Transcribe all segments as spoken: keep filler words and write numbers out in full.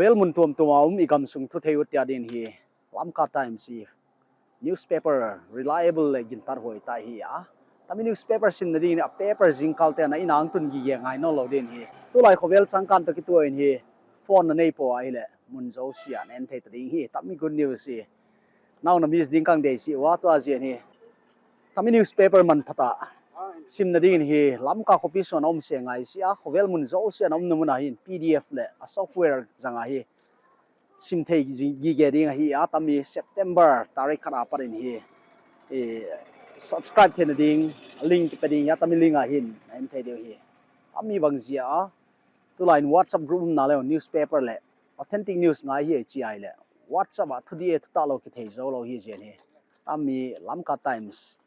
Khovel mun tuamtuam a om i gamsung thuthei ut chiat ding hi Lamka Times hi newspaper reliable leh gintak huai tak hi a. Tami newspaper simna ding in a paper zingkal te na inn a tun gige ngai nawnlou ding hi. Tulai khovel changkan toh kituak in hi phone na nei pah a hileh mun zosia na en thei ta ding hi. Tami good news hi. Nau na miss ding ka deih sih ua, tua ziak in hi tami newspaper manpha tak simna ding in hi Lamka khopi sung a om sese ngai sih a, khovel mun zosia a om na mun a hin P D F leh a software zang a hi sim thei gige ding ahi a. Tami September tarik khat apat in hi subscribe theihna ding link kipe ding hi a, tami link a hin na en thei ding hi. Tami bangziak a tulai in WhatsApp group omna leh newspaper leh authentic news ngai hi chi a leh WhatsApp a thudik e thutak lou kithei zoulou hi ziak in hi tami Lamka Times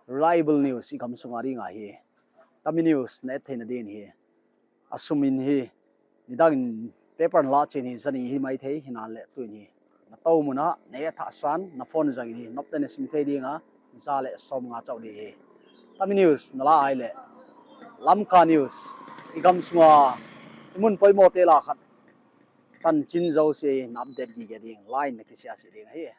reliable news i gamsung a ding ahi. Tami news na et theihna ding in hi a sum in hi nidang in paper na la chiang hi zani hi maithei, himahleh tu in hi na tou mun a na et thak san na phone zang in hi nopte'n na sim thei ding a, za leh sawmnga chauh ding hi. Tami news na la a leh Lamka News i gamsung a i mun poimoh te lak khat tanchin zosia na update gige ding, line na kisiasi ding hi.